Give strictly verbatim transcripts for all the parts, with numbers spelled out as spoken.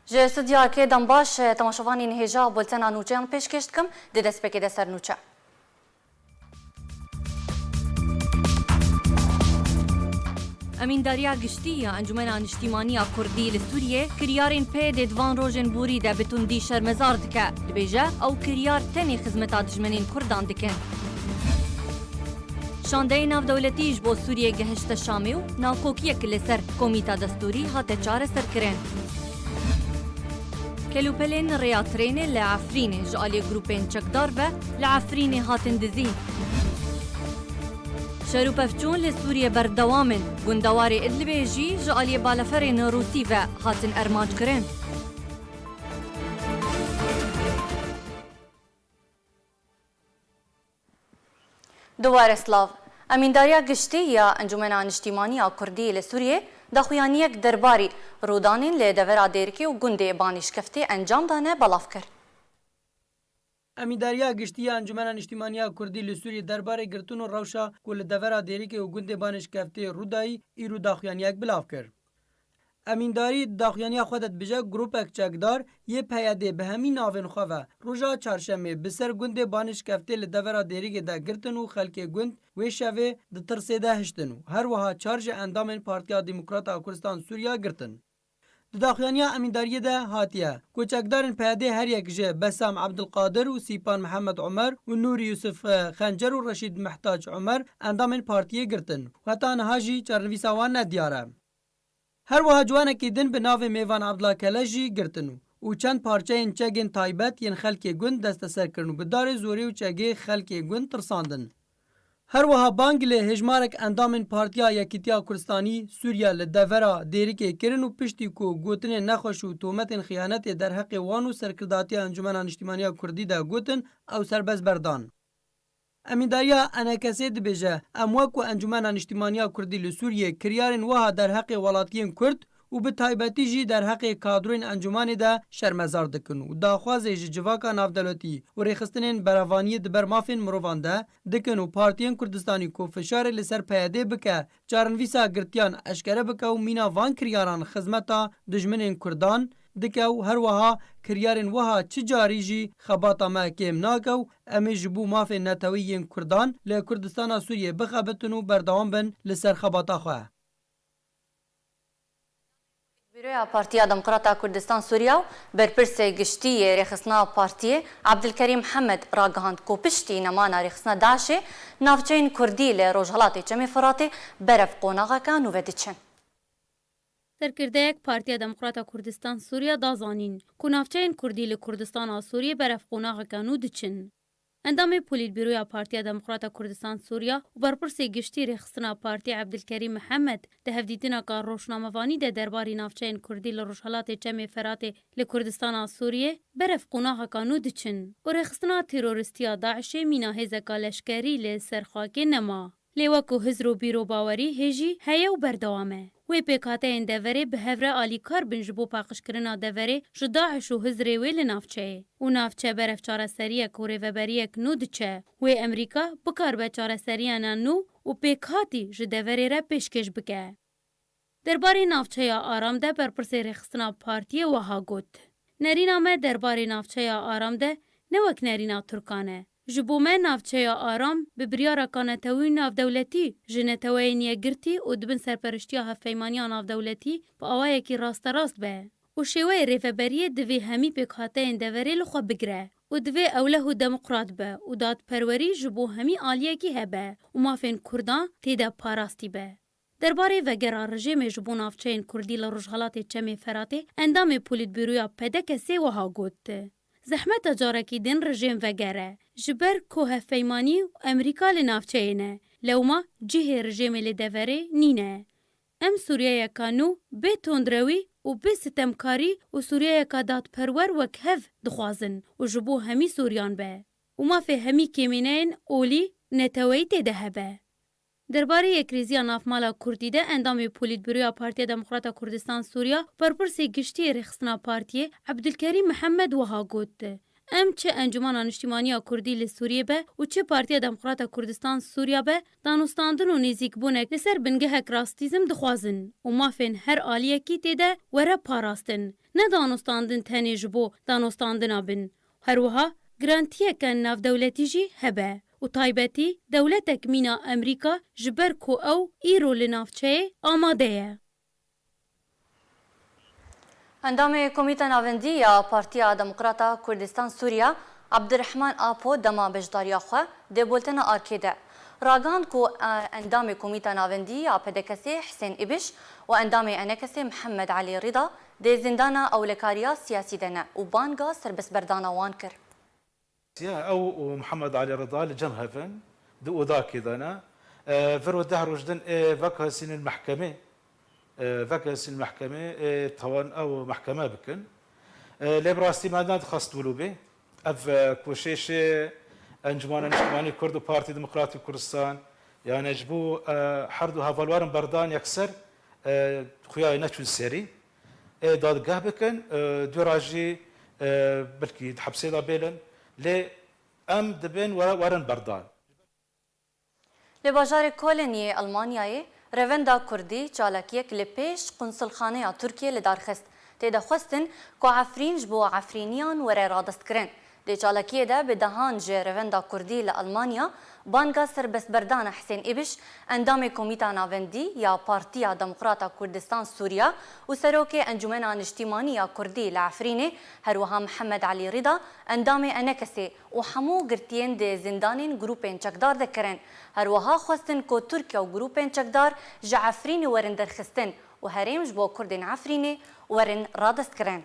Ji studya K dem baş, temaşevanên hêja bultena nûçeyan pêşkêş dikim, di destpêkê de ser nûçe. Emîndariya Giştî ya Encûmena Niştîmanî ya Kurdî li Sûriyê kiryarên P Y D'ê di van rojên borî de bi tundî şermezar dike. Dibêje, ew kiryar tenê xizmeta dijminên Kurdan dikin. Şandeyê navdewletî ji bo Sûriyê gehişte Şamê û nakokiyek li ser komîta destûrî hate çareserkirin. Kelûpelên rêya trênê li Efrînê ji aliyê grûpên çekdar ve li Efrînê hatin dizîn. Şer û pevçûn li Sûriyê berdewam in. Gundewarê Idlibê jî ji aliyê baleferên Rûsî ve hatin armanc kirin. Dubare silav. Emîndariya Giştî ya Encûmena Niştîmanî ya Kurdî li Sûriyê daxuyaniyek derbarî rûdanên li devera Dêrikê û gundê Banîşkeftê encam dane belav kir. Emîndariya Giştî ya Encûmena Niştîmanî ya Kurdî li Sûriyê derbarê girtin û rewşa ku li devera Dêrikê û gundê Banîşkeftê rû dayî, îro daxuyaniyek belav kir. Emîndarî di daxuyaniya xwe de dibêje, grûpek çekdar yê P Y D bi hemî navên xwe ve roja çarşemê bi ser gundê Banîşkeftê li devera Dêrikê de girtin û xelkê gund wê şevê di tirsê de hiştin û her wiha çar ji endamên Partiya Demokrat a Kurdistan Sûriya girtin. Di daxuyaniya emîndariyê de hatiye ku çekdarên P Y D her yek ji Besam Ebdilqadir û Sîpan Mihemed Omer û Nûrî Yusuf Xencer û Reşîd Mehtac Omer endamên partiyê girtin û heta niha jî çarenivîsa wan nediyar e. Her wiha ciwanekî din bi navê Mêvan Abdullah Kele jî girtin û çend parçeyên çegên taybet yên xelkê gund desteser kirin û bi darê zorê û çegê xelkê gund tirsandin. Her wiha bang li hêjmarek endamên Partiya Yekîtiya Kurdistanî Sûriye li devera Dêrikê kirin û piştî ku gotinên nexweş û tometên xiyanetê derheqê wan û serkirdatiya Encûmena Niştîmaniya Kurdî de gotin, ew serbest berdan. Emîndariya E N K S'ê dibêje, em wek ku Encûmena Niştîmaniya Kurdî li Sûriyê kiryarên wiha derheqê welatiyên Kurd û bi taybetî jî derheqê kadroyên encûmanê de şermezar dikin û daxwazê ji civaka navdewletî û rêxistinên berevaniyê di ber mafên mirovan de dikin û partiyên Kurdistanî ku fişarê li ser P Y D bike, çarenivîsa girtiyan eşkere bike û mîna van kiryaran xizmeta dijminên Kurdan dike û her wiha kiryarên wiha çi carî jî xebata me kêm nake û em ê ji bo mafên neteweyî yên Kurdan li Kurdistana Sûriyê bixebitin û berdewam bin li ser xebata xwe. Bîroya Partiya Demokrata Kurdistan Sûriya û berpirsê giştî yê rêxistina partiyê Abdulkerîm Hemed ragihand ku piştî nemana rêxistina DAIŞê navçeyên Kurdî li rojhelatê Çemê Firatê berev qonaxeke nû ve diçin. Serkirdeyek Partiya Demokrata Kurdistan Sûriya da zanîn ku navçeyên Kurdî li Kurdistana Sûriyê berev qonaxeke nû diçin. Endamê Polîtbîroya Partiya Demokrata Kurdistan Sûriya û berpirsê giştî rêxistina partî Ebdilkerîm Mihemed di hevdîtineka rojnamevanî de derbarî navçeyên Kurdî li Rojhelatê Çemê Feratê li Kurdistana Sûriyê berev qonaxeka nû diçin û rêxistina terorîstî ya DAIŞê mîna hêzeka leşkerî li ser xakê nema. Lê wek ku hizr û bîrobawerî hê jî heye û berdewam e. Wê pêkhateyên deverê bi hev re alîkar bin ji bo paqijkirina deverê ji DAIŞ û hizrê wê li navçeyê. Û navçe berev çareseriyek û rêveberiyek nû diçe. Wê Amerîka bikaribe çareseriyana nû û pêkhatî ji deverê re pêşkêş bike. Derbarê navçeya Aram de berpirsê rêxistina partiyê wiha got, Nerîna me derbarê navçeya Aram de ne wek nerîna Tirkan e. Ji bo me navçeya Aram bi biryareka netewî û navdewletî ji neteweyên yekgirtî û di bin serperiştiya hevpeymaniya navdewletî bi awayekî rasterast be û şêweyê rêveberiyê divê hemî pêkhateyên deverê li xwe bigire û divê ewleh û demokrat be û dadperwerî ji bo hemî aliyekî hebe û mafên Kurdan tê de parastî be. Derbarê vegera rejêmê ji bo navçeyên Kurdî li Rojhelatê Çemê Feratê endamê Polîtbîroya P D K S'ê wiha got, Zehmet e carekî din rejêm vegere, ji ber ku hevpeymanî û Amerîka li navçeyê ne, lewma cihê rejêmê li deverê nîne. Em Sûriyeyeka nû bê tundrewî û bê sitemkarî û Sûriyeyeka dadperwer wek hev dixwazin û ji bo hemî Sûriyan be û mafê hemî kêmîneyên olî neteweyî tê de hebe. Derbarê yekrêziya navmala Kurdî de endamê Polîtbîroya Partiya Demokrata Kurdistan Sûriya, berpirsê giştî yê rêxistina partiyê Ebdulkerîm Mihemed wiha got, Em çi Encûmena Niştîmanî ya Kurdî li Sûriyê be û çi Partiya Demokrata Kurdistan Sûriya be, danûstandin û nêzîkbûnek li ser bingehek rastîzm dixwazin û mafên her aliyekî tê de were parastin. Ne danûstandin tenê ji bo danûstandina bin. Her wiha girantiyeke navdewletî jî hebe û taybetî dewletek mîna Amerîka ji ber ku ew îro li navçeyê amade ye. Endamê Komîta Navendî ya Partiya Demokrata Kurdistan Sûriya, Abdurrahman Apo dema beşdariya xwe di bultena Arkê de ragihand ku, e, endamê Komîta Navendî ya P D K S'ê Hisên Îbiş û endamê ENKSê Mihemed Elî Rîda di zindana ewlekariya siyasî de ne û banga serbestberdana wan kir. Ya, ew û Mihemed Elî Rida li cem hev in, di odakê de ne. E, vir û deh roj din ê vekasînin mehkemê, e, vekasînin mehkemê, ê tawan ew mehkeme bikin. E, lê bi rastî me nedixwest wilo bê. Ev, e, koşêşê Encûmena Niştimanî Kurd û Partî Demokratî Kurdistan, yani ji bo, e, her du hevalwarin berdan yekser, e, xuya neçûn serî. Ê dadgeh bikin, e, dûra jî, e, belkî di hepsê de bêlin, lê em dibên we-, werin berdan. Li bajarê Kolin yê Elmanyayê revenda Kurdî çalakiyek li pêş qunsulxaneya Tirkiyê li dar xist. Tê de xwestin ku Efrîn ji bo Efrîniyan were radestkirin. Di çalakiyê de bi dehan ji revenda Kurdî li Elmanya banga serbestberdana Hisên Îbiş, endamê Komîta Navendî ya Partiya Demokrata Kurdistan Sûriya û Serokê Encûmena Niştîmanî ya Kurdî li Efrînê, her wiha Mihemed Elî Rîda, endamê ENKSê û hemû girtiyên di zindanên grûpên çekdar de kirin. Her wiha xwestin ku Tirkiye û grûpên çekdar ji Efrînê werin derxistin û herêm ji bo Kurdên Efrînê werin radestkirin.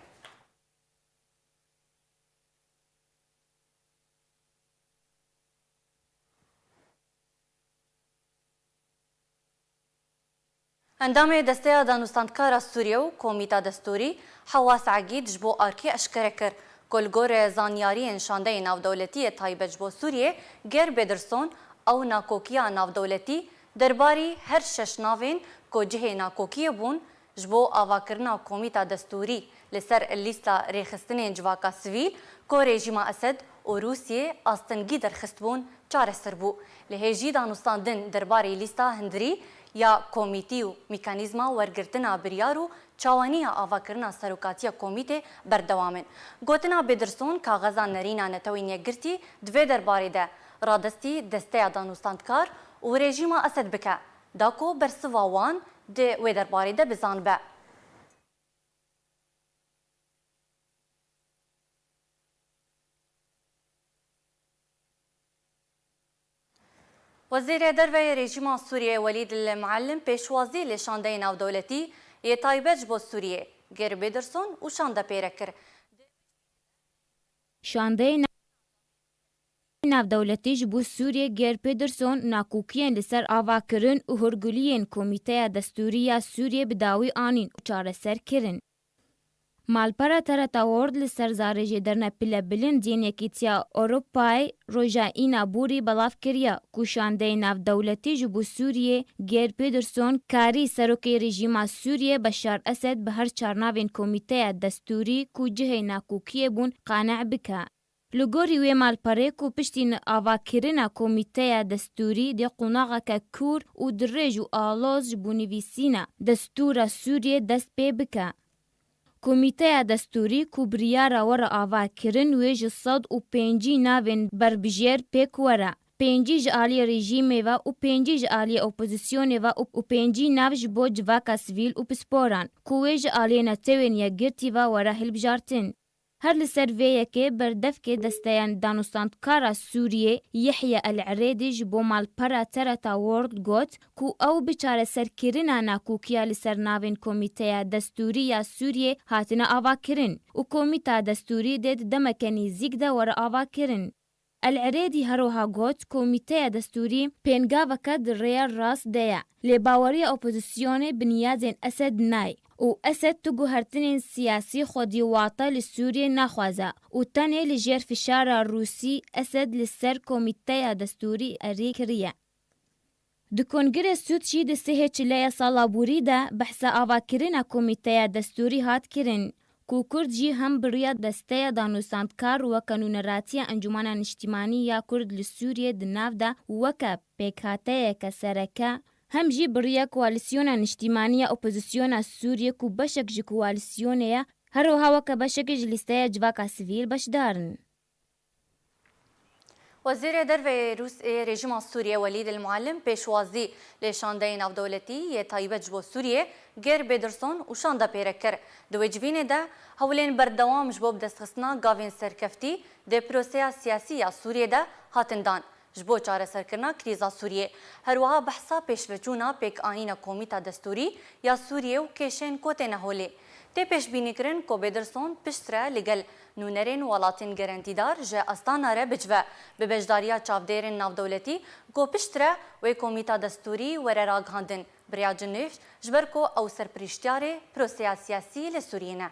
Endamê Desteya Danûstandkara Sûriye û Komîta Destûrî Hewas Egîd ji bo Arkê eşkere kir ku li gorî zanyariyên şandeyê navdewletî yê taybet ji bo Sûriyê, Geir Pedersen, ew nakokiya navdewletî derbarî her şeş navên ku cihê nakokiyê bûn, ji bo avakirina Komîta Destûrî li ser lîsta rêxistinên civaka sivîl ku rejîma Esed û Rûsiyê astingî derxistbûn, çareser bû. Lê hê jî danûstandin derbarê lîsta hundirî ya komîtî û mekanîzma wergirtina biryar û çawaniya avakirina serokatiya komîtê berdewam in. Gotina Pedersen, kaxeza nerîna Netewên Yekgirtî di vê derbarê de radestî Desteya Danûstandkar û rejîma Esed bike. Da ku bersiva wan di wê derbarê de bizanbe. Wezîrê Derve yê rejîma Sûriyê Welîd El Muallim pêşwazî li şandeyê navdewletî yê taybet ji bo Sûriyê, Geir Pedersen û şande pê re kir. Şandeyê navdewletî ji bo Sûriyê Geir Pedersen nakokiyên li ser avakirin û hûrguliyên Komîteya Destûrî ya Sûriyê bi dawî anîn û çareser kirin. Malpera Tereta World li ser zarê jêderine pilebilind yên Yekîtiya Ewropayê roja Îna borî belav kiriye ku şandeyê navdewletî ji bo Sûriyê Geir Pedersen karî serokê rejîma Sûriyê Beşar Esed bi her çar navên Komîteya Destûrî ku cihê nakokiyê bûn qane bike. Li gorî wê malperê ku piştî avakirina Komîteya Destûrî dê qonaxeke kûr û dirêj û aloz ji bo nivîsîna destûra Sûriyê dest pê bike. Komîteya Destûrî ku biryara were avakirin wê ji sed û pêncî navên berbijêr pêk were. Pêncî ji aliyê rejîmê ve û pêncî ji aliyê opozisyonê ve û, û pêncî nav ji bo civaka sivîl û pisporan ku wê ji aliyê Netewên Yekgirtî ve were hilbijartin. Her li ser vê yekê berdevkê Desteya Danûstandkara Sûriyê Yehya El Erêdî ji bo malpera Tereta World got ku ew bi çareserkirina nakokiya li ser navên Komîteya Destûrî ya Sûriyê hatine avakirin û Komîta Destûrî dê di demeke nêzîk de were avakirin. El Erêdî her wiha got, Komîteya Destûrî pêngaveke di rêya rast de ye, lê baweriya opozisyonê bi niyazên Esed nayê û Esed tu guhertinên siyasî xwedî wate li Sûriyê naxwaze û tenê li jêr fişara Rûsî Esed li ser Komîteya Destûrî erê kiriye. Di Kongirê Sûd jî di sihê çileya sala borî de behsa avakirina Komîteya Destûrî hat kirin. ku Kurd jî hem bi riya desteya danûstandkar weke nûneratiya Encûmena Niştîmanî ya Kurd li Sûriyê di nav de û weke pêkhateyeke sereke, hem jî bi riya koalîsyona niştîmanî ya opozisyona Sûriyê ku beşek ji koalîsyonê ye, her wiha weke beşekê ji lîsteya civaka sivîl beşdar in. Wezîrê Derve yê Rûs-, yê rejîma Sûriyê Welîd El Muallim pêşwazî lê şandeyê navdewletî yê taybet ji bo Sûriyê, Geir Pedersen û şanda pêre kir. Di wê civînê de hewlên berdewam ji bo bidestxistina gavên serkeftî di proseya siyasî ya Sûriyê de hatin dan ji bo çareserkirina krîza Sûriyê. Her wiha behsa pêşveçûna pêkanîna Komîta Destûrî ya Sûriyê û kêşên ku têne holê. Tê pêşbînîkirin ku Pedersen piştre li gel nûnerên welatên gerentîdar ji Astana re bicive, bi beşdariya çavdêrên navdewletî ku piştre wê Komîta Destûrî were ragihandin, bi riya Cinêv, ji ber ku ew serpirîştiyarê proseya siyasî li Sûriyê ne.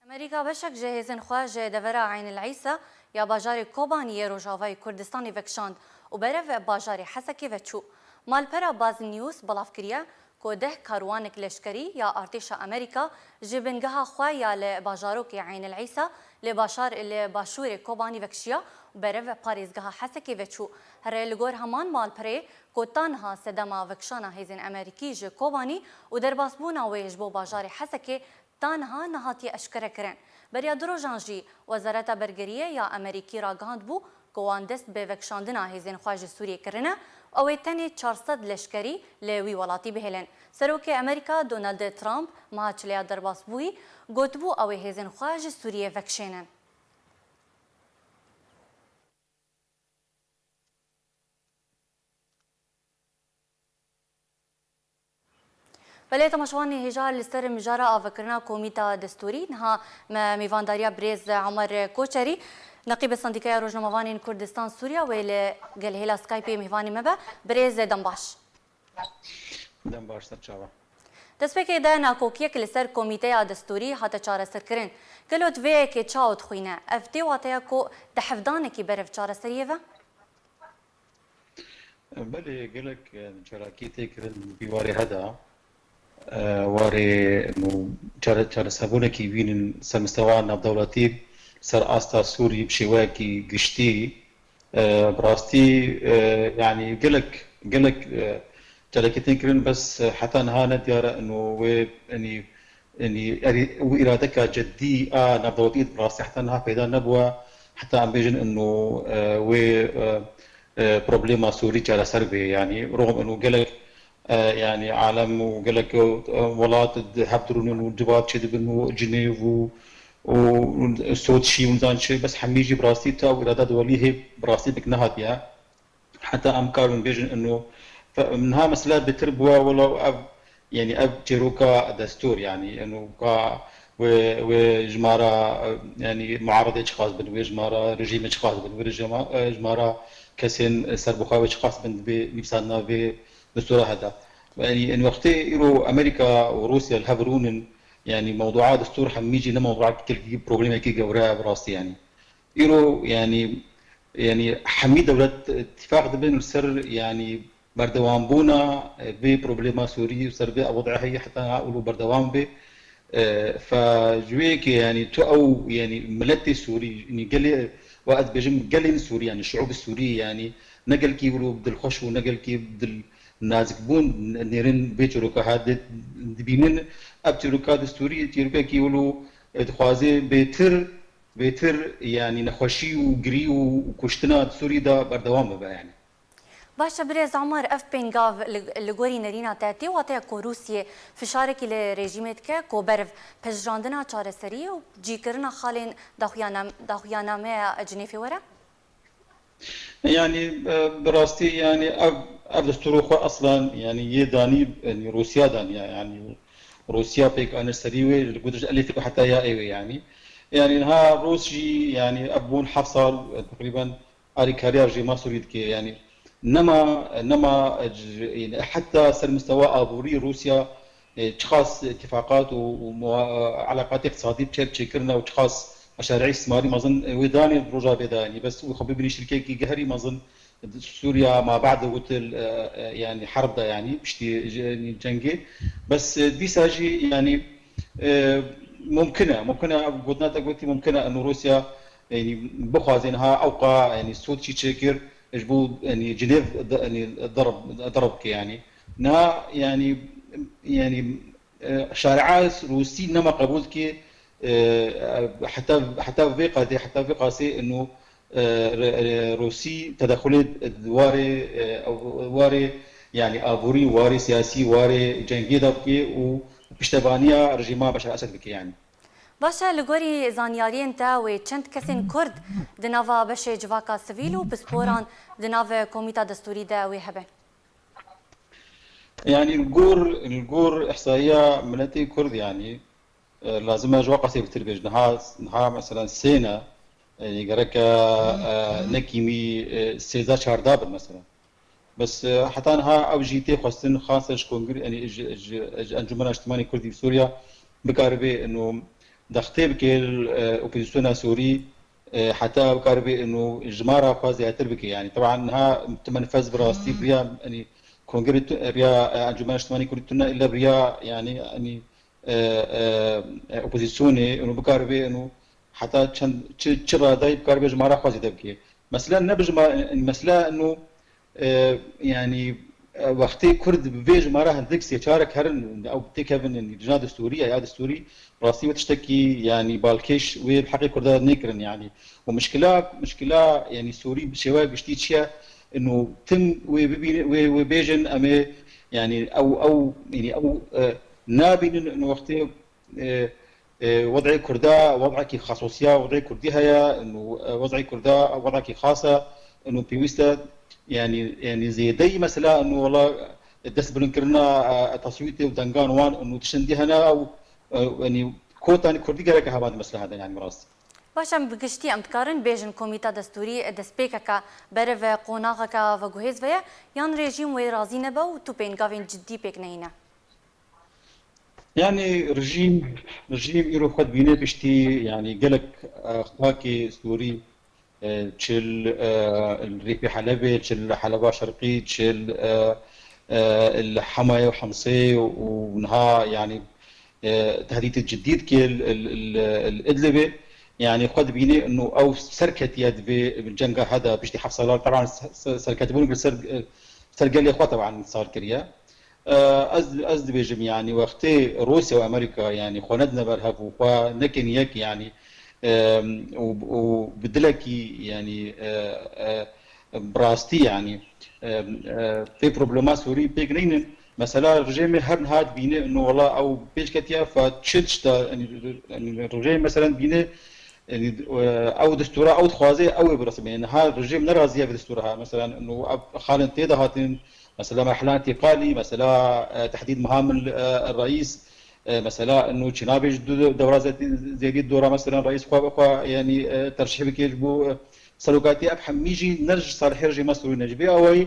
Amerîka beşek ji hêzên xwe ji devera Eyn el Îsa ya bajarê Kobanî yê rojavayê Kurdistanê vekişand û berev bajarê Hesekê veçû. Malpera Baz News belav kiriye ku deh karwanek leşkerî ya artêşa Amerîka ji bingeha xwe ya li bajarokê Eyn el Îsa li başar-, li başûrê Kobanî vekişiya û berev parêzgeha Hesekê veçû. Here li gor heman malperê ku ta niha sedema vekişana hêzên Amerîkî ji Kobanî û derbasbûna wê ji bo bajarê Hesekê ta niha nehatiye eşkere kirin. Beriya du rojan jî Wezareta Bergeriyê ya Amerîkî ragihandbû ku wan dest bi vekişandina hêzên xwe ji Sûriyê kirine û ew ê tenê çar sed leşkerî li wî welatî bihêlin. Serokê Amerîka Donald Trump meha çileya derbasbûyî gotibû ew ê hêzên xwe ji Sûriyê vekişênin. Belê temaşevanê hêja li ser mijara avakirina Komîta Destûrî, niha me mêvandariya birêz Omer Koçerî, neqîbê Sendîkaya Rojnamevanên Kurdistan Sûriya, wê li gel hêla Skypeê mêvanê me be. Birêz dem baş. Dem baş, ser çava. Destpêkê de nakokiyek li ser Komîteya Destûrî hate çareserkirin. Gelo di vê yekê çawa dixwîne? Ev tê wateya ku di hevdanekî berev çareseriyê ve? Belê, gelek, e, çalakî tê kirin vî warê heda. E, warê nû çare-, çareserbûnekî bînin ser mistewa navdewletî, ser asta Sûrî bi şêweyekî giştî. E, bi rastî, e, yanî gelek, gelek, e, çalakî tên kirin, bes, e, heta niha ne diyar e ino wê, yanî, yanî, erî-, wî îradeka ceddî a navdewletî bi rastî heta niha peyda nebûye. Heta em bêjin ino, e, wê, e, e, problema Sûrî çareser bê. Yanî, rogm ino gelek, e, yanî, alem û gelek, e, welat di hev dirûnin û civat çêdibin û Cinêv û û Soçî û nizan çi, bes hemî jî bi rastî ta ew îrada di welî hê bi rastî dik nehatiye. Heta em karin bêjin ino fe-, niha mesele bêtir bûye, wela ev, yanî ev çîroka destûr, yanî ino ka wê, wê ji me re, yanî muaredê çiqas bin, wê ji me re rejîmê çiqas bin, wê rejîma, e, ji me re kesên serbixwe wê çiqas bin, dibê nivîsandina vê destûra heda. Yanî, in wextê îro Amerîka û Rûsya li hev rûnin, yanî mewdûa destûr hemî jî ne mewdûa gelkî problemekî gewre ye bi rastî yanî. Îro yanî, yanî hemî dewlet îtîfaq dibin li ser yanî berdewambûna, e, vê problema Sûrî û ser vê ewdehê heta û berdewam be. E, fe ji wê yekê yanî tu ew yanî miletê Sûrî, yanî gelê, wa ez dibêjim gelên Sûrî yanî şiûb Sûrî yanî ne gelkî wilo dilxweş û ne gelkî dil nazik bûn nêrin vê çîroka ha di-, dibînin. Ev çîroka destûrî çîrokekî wilo, e, dixwaze bêtir, bêtir, yanî nexweşî û girî û, û kuştina di Sûrî de berdewam bibe, yanî. Baş e, birêz Omer, ev pêngav li, li gorî nerîna te tê wateya ku Rûsiyê fişarekî li rejîmê dike ku beriv pejirandina çareseriyê û cîkirina xalên daxuyanam-, daxuyanameya Cinêfê were? Yanî, e, bi rastî, yanî, ev, ev destûro xwe eslan, yanî, yê danî, yanî, Rûsya daniya, yanî, Rûsya pêk anir serî wê, li ku ji elifê heta ya ê wê, yanî. Yanî, niha Rûs jî, yanî, ev bûn heft sal, e, teqrîben alîkariya rejîma Sûrî dike, yanî. Nema, nema, e, c-, yani, heta ser mistewa aborî Rûsya, e, çiqas îtîfaqat û, û muwa-, e, eleqatê iqtisadî çê-, çêkirine û çiqas meşarî îstîsmarî mezin, e, wê danê rojavê de, yani, bes wî xwe bibînî şirkekî geherî mezin di Sûriya ma ba'de wutil, e, e, yani, herb de, yani, piştî c-, yani, cengê. Bes, e, dîsa jî, yani, e, mumkin e, mumkin e, gotina te gotî mumkin e, eno Rûsya, yani, bixwaze niha ewqa, yani, sûd çî çêkir, ji bo, yani, Cinêv de, yani, derb, derb bike, yani. Niha, yani, yani, e, şari'a Rûsî nema qebûl dike, e, heta, heta vê qadê, heta vê qasê eno, e, re-, re-, Rûsî tedexulê di warê, e, warê, yani, aborî, warê siyasî, warê cengê de bike û piştevaniya rejîma Beşar Esed bike, yani. Baş e, li gorî zanyariyên te wê çend kesên Kurd di nava beşê civaka sivîl û pisporan di nav komîta destûrî de wê hebe? Yani li gor, li gor ihsaiya miletê Kurd, yani, e, lazim e ji wa qasê bitir bêj. Niha, niha mesela sê ne, e, gereke, e, nekîmî, e, sêzda çarda bin mesela. Bes, e, heta niha ew jî tê xwestin xaser ji kongir, yani ji, ji, ji Encûmena Niştimanî Kurdî Sûriya bikaribe ino dextê bike, e, opozisyona Sûrî, e, heta bikaribe ino jimara xwe zêdetir bike. Yani, teban niha tu menfez bi rastî biriya, yani, kongirê tu, biriya, e, Encûmena Niştimanî Kurdî tune, île biriya, yani, yani, e, e, e, opozisyonê, ino bikaribe ino heta çend, çi, çi radayî bikaribe jimara xwe zêde bike. Mesela ne bi jima-, mesela ino, e, yani, e, wextê Kurd bi vê jimara hindik sê çarek herin, ew têkevin, yani, lijna destûrî ya, ya destûrî, rastî wê tiştekî, yani, balkêş wê bi heqê Kurda nêkirin, yani. Û mişkila, mişkila, yani, Sûrî bi şêweya giştî çi ye? Ino tim wê bibînin, wê, wê bêjin, em ê, yani, ew, ew, yani, ew, e, nabînin, ino wextê, e, e, wed'ê Kurda, wed'ekî xasosiya, wed'ê Kurdî heye, ino, e, wed'ê Kurda, wed'ekî xas e, ino pêwîst e, yani, yani zêdeyî mesela, ino wela destbilindkirina, e, teswîtê û dengan wan, ino tiştên dî hene, ew, e, yani kotanî Kurdî gereke hema di mesleha de, yani bi rastî. Baş, em bi giştî em dikarin bêjin komîta destûrî destpêkeke beriv qonaxeke veguhêz ve ye, yan rejîm wê razî nebe û tu pêngavên cidî pêk neyîne? Yani rejîm, rejîm îro xwe dibîne piştî, yani gelek, e, xakê Sûrî, e, çi li, e, li Rîfê Helebê, çi li Heleba Şerqî, çi li, e, e, li Hemayê û Hemsê û niha, yani, e, tehdîtê cidî dike li, li, li, li Idlibê. Yani xwe dibîne ino ew serketiye di vê cenga heda piştî heft salan, teban se-, se-, serketibûn li ser, e, ser gelê xwe teban sar kiriye. E, ez, ez dibêjim, yani, wextê Rûsya û Amerîka, yani, xwe nedine ber hev û xwe nekin yek, yani, e, û, û bi dilekî, yani, e, e, bi rastî, yani, e, e, vê problema Sûrî pêk neynin. Mesela rejîmê her niha dibîne, ino wela ew pêş ketiye, fa çi tişta, yani, yani, rejîm mesela dibîne, yani, e, ew destûra ew dixwaze, ew ê birasime. Yani, niha rejîm nerazî ye vê destûra ha. Mesela, ino ev xalên tê de hatin, mesela merhela întîqalî, mesela, e, tehdîd mehamil, e, reîs, e, mesela, ino çi nabê ji du dewra zêdî, zêdî dora, mesela, reîs xwe bi xwe, yani, e, terşîh bike ji bo, e, serokatî, ev hemî jî ne ji salihê rejîma Sûrî ne. Ji vê awayî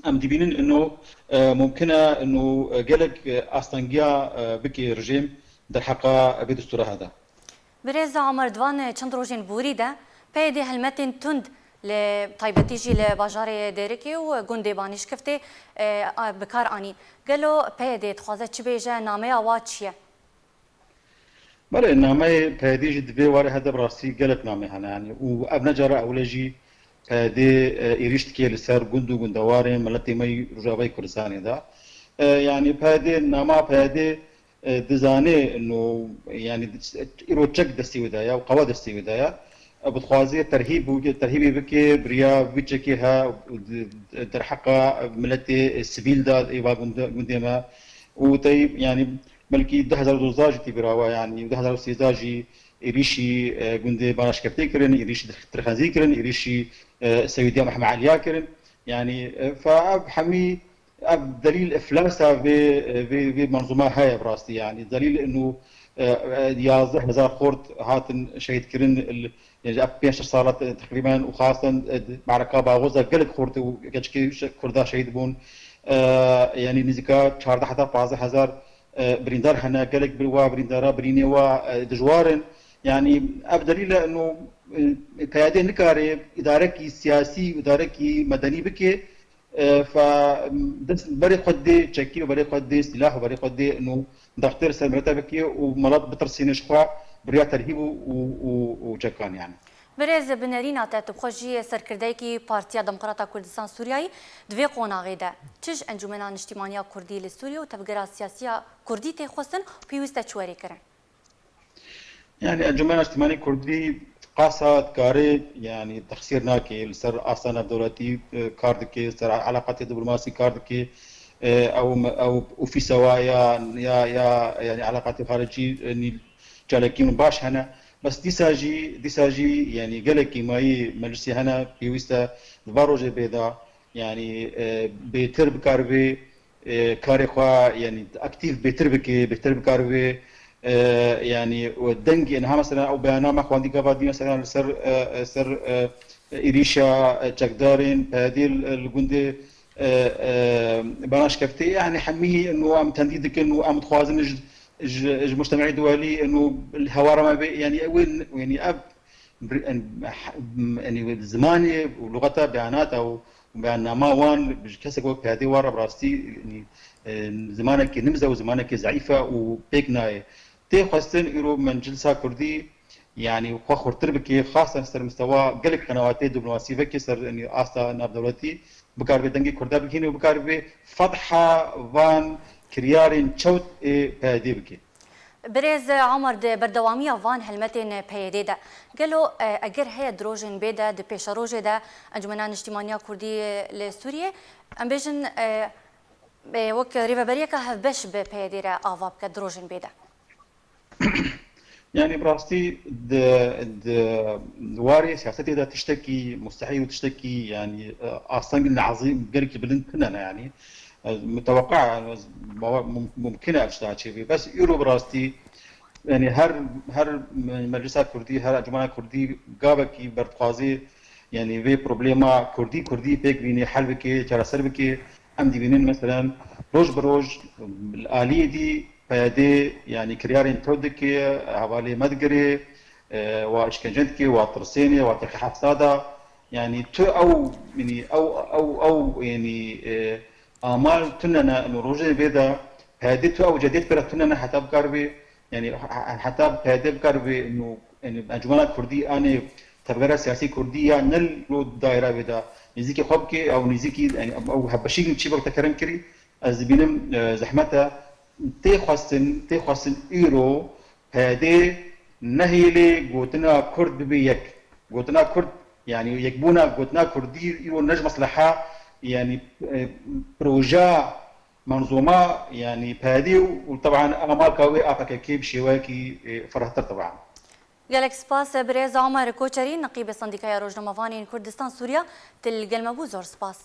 em dibînin ino, e, mumkin e ino, e, gelek, e, astengiya, e, bike rejîm derheqa vê destûra heda. Birêz Omer, di van çend rojên borî de P Y D helmetên tund li taybetî jî li bajarê Dêrikê û gundê Banîşkiftê, e, a, bi kar anîn. Gelo P Y D dixwaze çi bêje, nameya wa çi ye? Belê, nameyê P Y D jî di vê warê hede bi rastî gelek namê hene, yanî, û ev ne cara ewil e jî P Y D, e, êrîş dike li ser gund û gundewarên miletê me yî Rojavayê Kurdistanê de. E, yanî P Y D, nama P Y D, e, dizane ino, yanî, îro çek destê wê de ye û qewa destê wê de ye. E, bi dixwaze terhîb û terhîbê bike, bi riya wî çekê he û di, di, derheqa miletê, e, sivîl de ê va gunde-, gundê me. Û tey, yanî, belkî du hezar û dozdeh jî tê bîra we, yanî du hezar û sêzdeh jî êrîşî, e, gundê Banaşkeftê kirin, êrîşî Tirxenzî kirin, êrîşî, e, Sewîdiya Mehme Eliya kirin. Yanî, e, fa ev hemî, ev delîl iflasa vê, e, vê, vê menzûma heye bi rastî. Yanî delîl ino e, e, yazdeh hezar xort hatin şehîdkirin, il-, yani ev pênc şeş sala te-, teqrîben û xasten, e, di mereka Baxoza gelek xort û keçikê şe-, Kurda şehîd bûn. E, yani nizika çardeh heta pazdeh hezar, e, birîndar hene, gelek bir wa birîndara birînê wa, e, dijwar in. Yani ev delîl e ino, e, P Y D nikare îdarekî siyasî, îdarekî medenî bike, e, fa dest berê xwe dê çekî û berê xwe dê sîlah û berê xwe dê ino dextê li ser milete bike û milet bitirsîne ji xwe bi riya terhîb û, û, û, û çekan yani. Birêz, bi nerîna te tu bi xwe jî serkirdeyekî Partiya Demokrata Kurdistan Sûriyayî, di vê qonaxê de çi ji Encûmena Niştîmaniya Kurdî li Sûriyê û tevgera siyasiya Kurdî tê xwestin û pêwîst e çi were kirin? Yani Encûmena Niştîmanî Kurdî qasa dikare, yani texsîr nake, li ser asta navdewletî, e, kar dike, li ser eleqatê diplomasî kar dike, e, ew me-, ew ofîsa wa ya, ya, ya, yani eleqatê xaricî, e, nî çalakî min baş hene. Bes dîsa jî, dîsa jî, yani gelekî mayî meclisê hene, pêwîst e di van rojê bê de, yani, e, bêtir bikaribe, e, karê xwe, yani aktîf bêtir bike, bêtir bikaribe, e, yani, û dengê niha mesela ew beyana me xwendî gava dî mesela li ser, e, e, ser, e, êrîşa, e, çekdarên P Y D li, li gundê, e, e, Banaşkeftê, yani hemî û em tendî dikin û em dixwazin ji, ji, ji mujtemê duwelî û li hewara me bê, yani ew ê, yani ev bir-, en-, en-, yani zimanê û lugeta beyanata û beyannama wan ji kesek wek P Y D wan re bi rastî, yani, e, zimanekî nimze û zimanekî zeîf e û pêk nayê. Tê xwestin îro meclisa Kurdî, yani xwe xurtir bike, xasen ser mistewa gelek qenawatê diplomasî veke ser, yani asta navdewletî, bikaribe dengê Kurda bihîne û bikaribe fetha van kiryarên çewt ê P Y D bike. Birêz Omer, di berdewamiya van helmetên P Y D de, gelo, e, eger heye di rojên bê de, di pêşerojê de Encûmena Niştîmaniya Kurdî li Sûriyê, em bêjin, e, e, wek rêveberiyeke hevbeş bi P Y D re ava bike di rojên bê de? Yani bi rastî di, di, di warê siyasetê de tiştekî mustehîl û tiştekî, yani, e, astengî neazî gelekî bilind tune ne yani. E, muteweqe, yani, ez bawer, mum-, mumkin e ev tişta çêbî. Bes îro bi rastî, yani her, her me-, meclisa Kurdî, her encûmena Kurdî gavekî berdixwazî, yani vê problema Kurdî, Kurdî pêk bînî, hel bike, çareser bike. Em dibînin meselen roj bi roj li aliyê dî P Y D, yani kiryarên tew dike, hevalê me digire, e, wa îşkence dike, wa tirsêne, wa teqî hefsa da. Yani tu ew, yani ew, ew, ew, yani, e, amal tune ne, û rojê vê de P Y D tu ew cediyet pêre tune ne heta bikaribe, yani he-, he-, heta P Y D bikaribe, û, yani Encûmena Kurdî anê tevgera siyasî Kurdî ya ne lo daîra vê de nêzîkî xwe bike, ew nêzîkî, yani ew hevbeşî çî wek te kerem kirî, ez dibînim, e, zehmet e. Tê xwestin, tê xwestin îro P Y D nehêlê gotina Kurd bibe yek. Gotina Kurd, yani yekbûna gotina Kurdî îro ne ji mesleha, yani, e, proja, manzûma, yani P Y D û, û teban amaka wê A P K K bi şêweyekî, e, ferehtir teban. Gelek spas, birêz Omer Koçerî, neqîbê Sendîkaya Rojnamevanên Kurdistan Sûriya, tu li gel me bû, zor spas.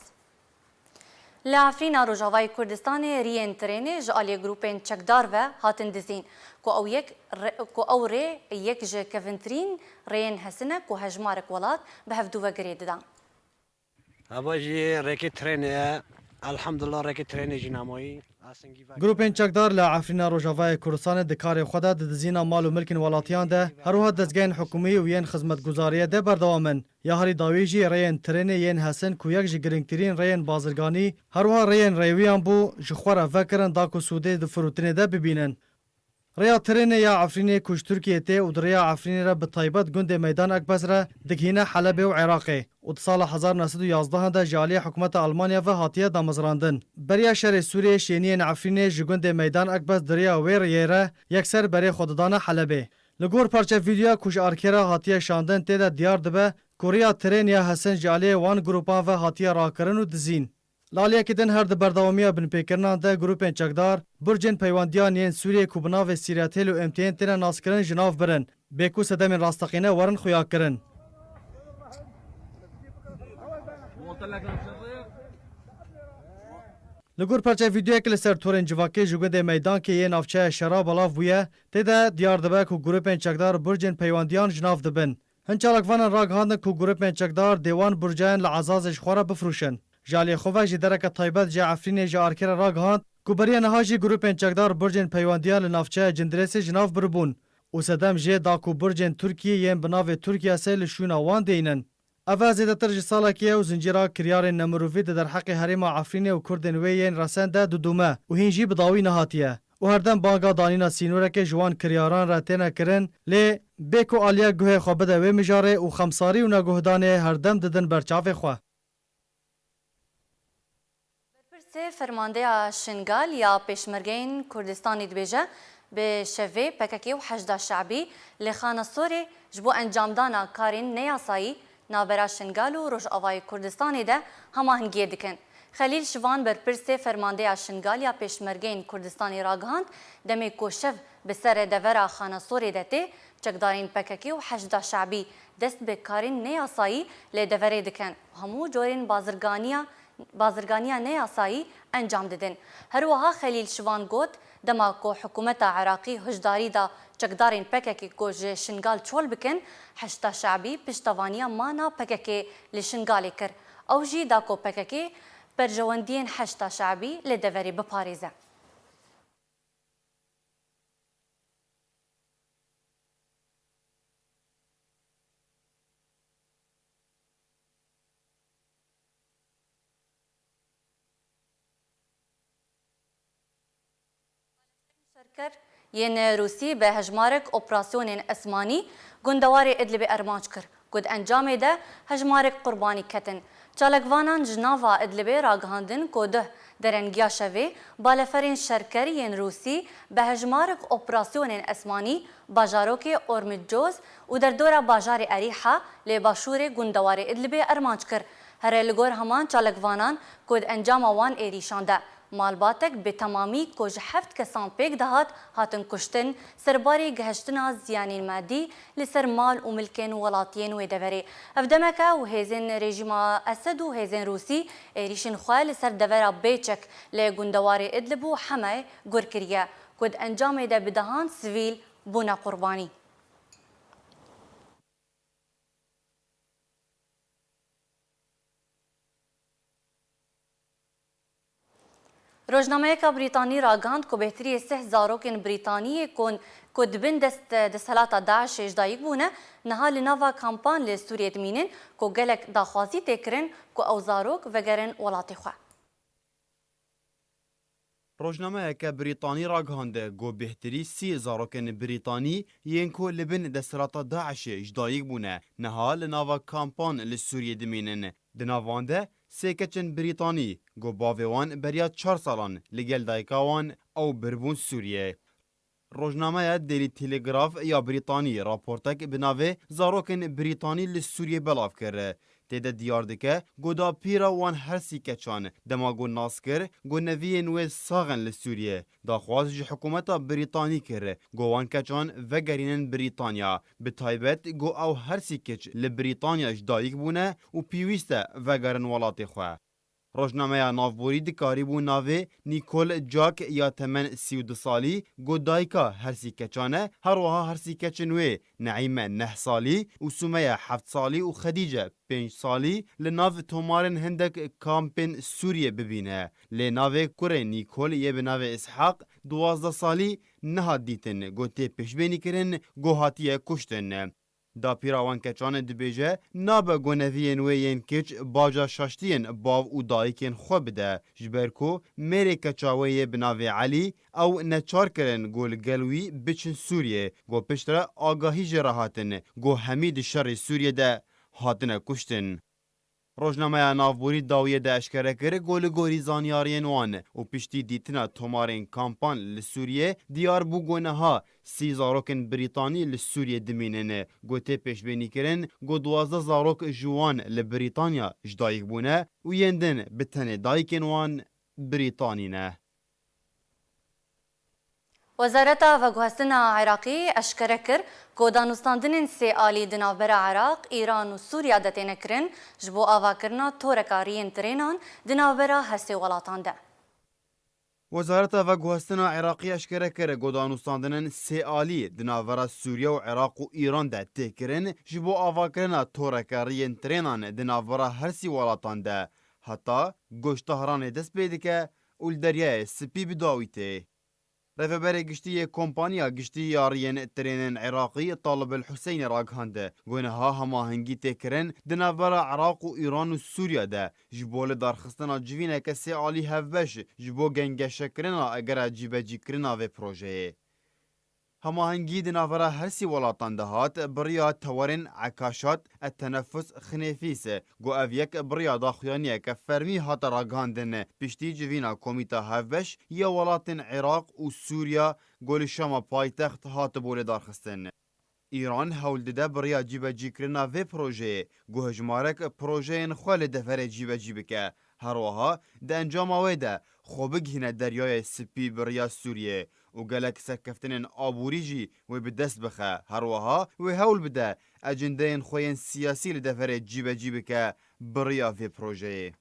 Li Efrîna Rojavayê Kurdistanê riyên trênê ji aliyê grûpên çekdar ve hatin dizîn, ku ew yek re-, ku ew rê yek ji kevintirîn rêyên hesin e ku hejmarek welat bi hevdû ve girê dida. Heva jî rêkê trênê ye. Elhamdulillah, rêkê trênê jî namayî. Asingî ve Grûpên çekdar li Efrîna Rojavayê Kurdistanê di karê xwe de di dizîna mal û milkên welatiyan de, her wiha dezgehên hikûmî û yên xizmetguzariyê de berdewam in. Ya herî dawî jî rêyên trênê yên hesin ku yek ji girîngtirîn rêyên bazirganî, her wiha rêyên rêwiyan bû, ji xwe re vekirin da ku sûdê di firotinê de bibînin. Rêya trênê ya Efrînê ku ji Tirkiyê tê û di rêya Efrînê re bi taybet gundê Meydan Ekbez re digihîne Helebê û Iraqê û di sala hezar neh sed û yazdehan de ji aliyê hikûmeta Almanya ve hatiye damezrandin. Beriya şerê Sûriyê şêniyên Efrînê ji gundê Meydan Ekbez di rêya wê rêyê re yekser berê xwe didane Helebê. Li gor parçe vîdeoya ku ji arkê re hatiye şandin tê de diyar dibe ku rêya trên ya hesin ji aliyê wan grûpan ve hatiye rakirin û dizîn. Li aliyekî din her di berdewamiya binpêkirinan de grûpên çekdar, burcên peywendiyan yên Sûriyê ku bi navê Sîretel û M T N têne naskirin ji nav birin, bê ku sedemên rasteqîne werin xuyakirin. Li gor perçe vîdeoyek li ser torên civakê ji gundê Meydankê yê navçeya Şera belav bûye, tê de diyar dibe ku grûpên çekdar burcên peywandiyan ji nav dibin. Hin çalakvanan ragihandin ku grûpên çekdar dê wan burcên li Ezazê ji xwe re bifirûşin. Ji aliyê xwe ve jî dereke taybet ji Efrînê ji Arkê re ragihand ku beriya niha jî grûpên çekdar burcên peywandiyan li navçeya Cindirêsê ji nav biribûn û sedem jê da ku burcên Tirkiyê yên bi navê Tirkiyasê li şûna wan deynin. Ev zêdetir ji salekê ye û zincîra kiryarên nemirovî di derheqê herêma Efrînê û Kurdên wê yên resen de didome û hîn jî bi dawî nehatiye û herdem banga danîna sînoreke ji wan kiryaran re têne kirin, lê bê ku aliya guhê xwe bide wê mijarê û xemsarî û neguhdanê herdem didin ber çavê xwe. Berpirsê Fermandeya Şingal ya Pêşmergeyên Kurdistanê dibêje, bi şevê P K K û Heşda Şe'bî li Xanesorê ji bo encamdana karên neyasayî navbera Şingal û Rojavayê Kurdistanê de hemahingiyê dikin. Xelîl Şivan, berpirsê Fermandeya Şingal ya Pêşmergeyên Kurdistanê ragihand, demê ku şev bi serê devera Xanesorê de tê, çekdarên P K K û Heşda Şe'bî dest bi karên neyasayî li deverê dikin û hemû corên bazirganiya, bazirganiya neyasayî encam didin. Her wiha Xelîl Şivan got, dema ku hikûmeta Iraqî hişdarî da çekdarên P K K ku ji Şingal çol bikin, Heşda Şe'bî piştevaniya mana P K K li Şingalê kir. Ew jî da ku P K K berjewendiyên Heşda Şe'bî li deverê biparêze. Şerker yên Rûsî bi hejmarek operasyonên esmanî gundewarê Idlibê armanc kir, ku di encamê de hejmarek qurbanî ketin. Çalakvanan ji nava Idlibê ragihandin ku duh derengiya şevê baleferên şerker yên Rûsî bi hejmarek operasyonên esmanî bajarokê Ormiccoz û derdora bajarê Erîha lê başûrê gundewarê Idlibê armanc kir. Here li gor heman çalakvanan ku di encama wan êrîşan de malbatek bi temamî ku ji heft kesan pêk dihat hatin kuştin, serbarê gihiştina ziyanên madî li ser mal û milkên welatiyên wê deverê. Ev demek e û hêzên rejîma Esed û hêzên Rûsî êrîşên xwe li ser devera bêçek li gundewarê Idlib û Hemeyê gur kiriye, ku di encamê de bi dehan sivîl bûne qurbanî. Rojnameyeka Brîtanî ragihand ku bêhtirî sih zarokên Brîtanî yê ku, ku di bin dest desthilata DAIŞê ji dayik bûne, niha li nava kampan li Sûriyê dimînin, ku gelek daxwazî tê kirin ku ew zarok vegerin welatê xwe. Rojnameyeke Brîtanî ragihande ku bêhtirî sî zarokên Brîtanî yên ku li bin desthilata DAIŞê ji dayik bûne, niha li nava kampan li Sûriyê dimînin. Di nav wan de sê keçên Brîtanî ku bavê wan beriya çar salan li gel dayika wan ew biribûn Sûriyê. Rojnameya Daily Telegraph ya Brîtanî raportek bi navê Zarokên Brîtanî li Sûriyê belav kir. Tê de diyar dike ku dapîra wan her sî keçan dema ku nas kir ku neviyên wê sax in li Sûriyê, daxwaz ji hikûmeta Brîtanî kir ku wan keçan vegerînin Brîtanya, bi taybet ku ew her sî keç li Brîtanya ji dayik bûne û pêwîst e vegerin welatê xwe. Rojnameya navborî dikarîbû navê Nicole Jack ya temen sî û du salî, ku dayika her sî keçan e, her wiha her sî keçên wê Neîme neh salî û Sumeya heft salî û Xedîce pênc salî li nav tomarên hindek kampên Sûriyê bibîne. Lê navê kurê Nicole yê bi navê Ishaq duwazdeh salî nehat dîtin, ku tê pêşbênîkirin ku hatiye kuştin. Dapîra wan keçan dibêje, nabe ku neviyên wê yên kiç baca şaştiyên bav û dayikên xwe bide, ji ber ku mêrê keça wê yê bi navê Elî ew neçar kirin ku li gel wî biçin Sûriyê, ku piştre agahî jê re hatin ku hemî di şerê Sûriyê de hatine kuştin. Rojnameya navborî dawiyê de eşkere kir ku li gorî zanyariyên wan û piştî dîtina tomarên kampan li Sûriyê, diyar bû ku niha sî zarokên Brîtanî li Sûriyê dimînin. Ku tê pêşbênîkirin ku duwazdeh zarok ji wan li Brîtanya ji dayik bûne û yên din bi tenê dayikên wan Brîtanî ne. Wezareta Veguhestina Iraqî eşkere kir ku danûstandinên sê alî di navbera Iraq, Îran û Sûriya de têne kirin ji bo avakirina toreka riyên trênan di navbera her sê welatan de. Wezareta Veguhestina Iraqî eşkere kir, ku danûstandinên sê alî di navbera Sûriye û Iraq û Îran de tê kirin, ji bo avakirina toreke riyên trênan di navbera her sî welatan de, heta ku ji Tehranê dest pê dike û li Deryayê Spî bi dawî tê. Rêveberê Giştî yê Kompaniya Giştî ya Riyên Trênên Iraqî Talib El Huseynî ragihand, ku niha hemahengî tê kirin di navbera Iraq û Îran û Sûriye de ji bo lidarxistina civîneke sê alî hevbeş ji bo gengeşekirina egera cîbecîkirina vê projeyê. Hemahengî di navbera her sî welatan de hat, bi riya tewerên Ekaşat, Etenefus, Xinêfîs, ku ev yek bi riya daxuyaniyeke fermî hate ragihandin, piştî civîna Komîta Hevbeş ya welatên Iraq û Sûriya, ku li Şama paytext hatibû lêdarxistin. Îran hewl dide bi riya cîbecîkirina vê projeyê, ku hejmarek projeyên xwe li deverê cîbecî bike. Her wiha di encama wê de xwe bigihîne Deryayê Spî bi riya Sûriyê û gelek serkeftinên aborî jî wê bi dest bixe. Her wiha wê hewl bide ecindeyên xwe yên siyasî li deverê cîbecî bike bi riya vê projeyê.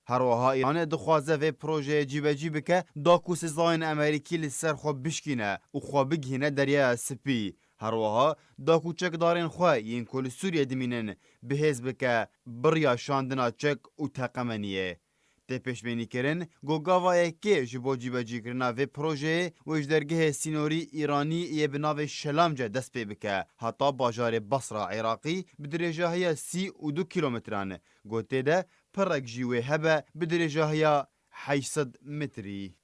Her wiha Îran dixwaze vê projeyê cîbecî bike, da ku sizayên Amerîkî li ser xwe bişkîne û xwe bigihîne Deryaya Spî. Her wiha da ku çekdarên xwe yên ku li Sûriyê dimînin, bi hêz bike bi riya şandina çek û teqemeniyê. Tê pêşbînîkirin, ku gava yekê ji bo cîbecîkirina vê projeyê wê ji dergehê sînorî Îranî yê bi navê Şelamce dest pê bike, heta bajarê Basra Iraqî bi dirêjahiya sî û du kîlometran, ku tê de pirek jî wê hebe bi dirêjahiya heşt sed metrî.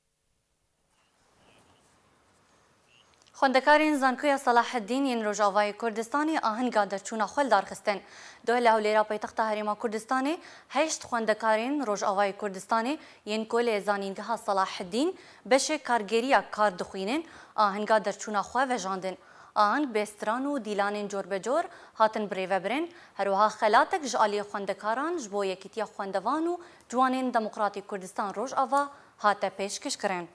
Xwendekarên Zankoya Selaheddîn yên Rojavayê Kurdistanê ahinga derçûna xwe li dar xistin. Doh li Hewlêra paytexta Herêma Kurdistanê heşt xwendekarên Rojavayê Kurdistanê yên ku li Zanîngeha Selaheddîn beşê kargêriya kar dixwînin, ahinga derçûna xwe vejandin. Aheng bê stran û dîlanên corbecor hatin birêvebirin, herwiha xelatek ji aliyê xwendekaran ji bo Yekîtiya Xwendevan û Ciwanên Demokratî Kurdistan Rojava hate pêşkêşkirin.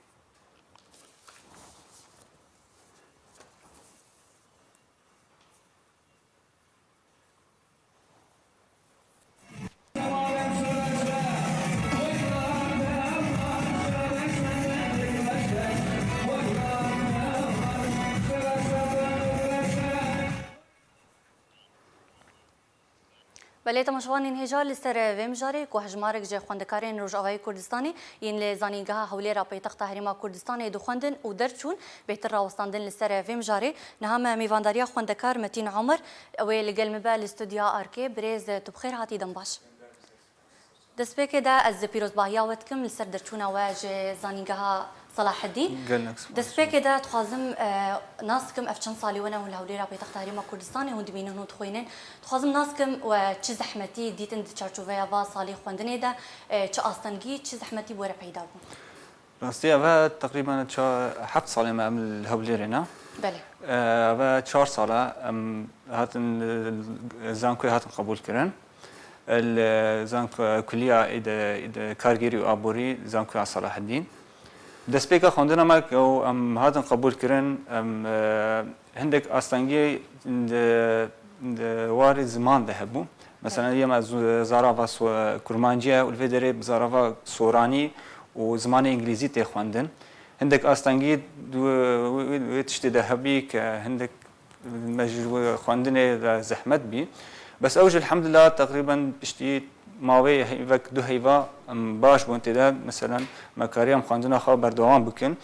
Belê temaşevanên hêja, li ser vê mijarê ku hejmarek ji xwendekarên Rojavayê Kurdistanê yên li Zanîngeha Hewlêra paytexta Herêma Kurdistanê dixwendin û derçûn, bêhtir rawestandin li ser vê mijarê. Niha me mêvandariya xwendekar Metîn Omer, ew ê li gel me be li studya Arkê. Birêz, tu bi xêr hatî, dem baş. Destpêkê de ez pîrozbahiya we dikim li ser derçûna we ji Zanîngeha Selaheddîn. Gelek spas. Destpêkê de dixwazim, e, nas bikim, ev çend salê we ne hûn li Hewlêra paytexta Herêma Kurdistanê hûn dimînin, hûn dixwînin. Dixwazim nas bikim we çi zehmetî dîtin di çarçoveya va salê xwendinê de, e, çi astengî, çi zehmetî bi we re peyda bû? Rastî, ev e teqrîben ça-, heft salê me em li Hewlêrê ne. Belê. E, ev e çar sal e em hatin, e, zankoyê hatin qebûl kirin. Li zanko-, kuliya ê de, ê de kargêrî û aborî, zankoya Selaheddîn. Destpêka xwendina me ku em hatin qebûl kirin, em, e, hindek astengiyê di, di warê ziman de hebû. Mesela, yê me zu-, zarava so-, kurmancî ye û li vê derê bi zarava soranî û zimanê îngilîzî tê xwendin. Hindek astengî di wê, wê, wê, wê tiştê de hebî ke hindek me ji wê xwendinê de zehmet bî. Bes ew jî elhamdulillah teqrîben piştî mawê heyvek du heyva em baş bûn tê de. Meselen, me kariye em xwendina xwe berdewam bikin.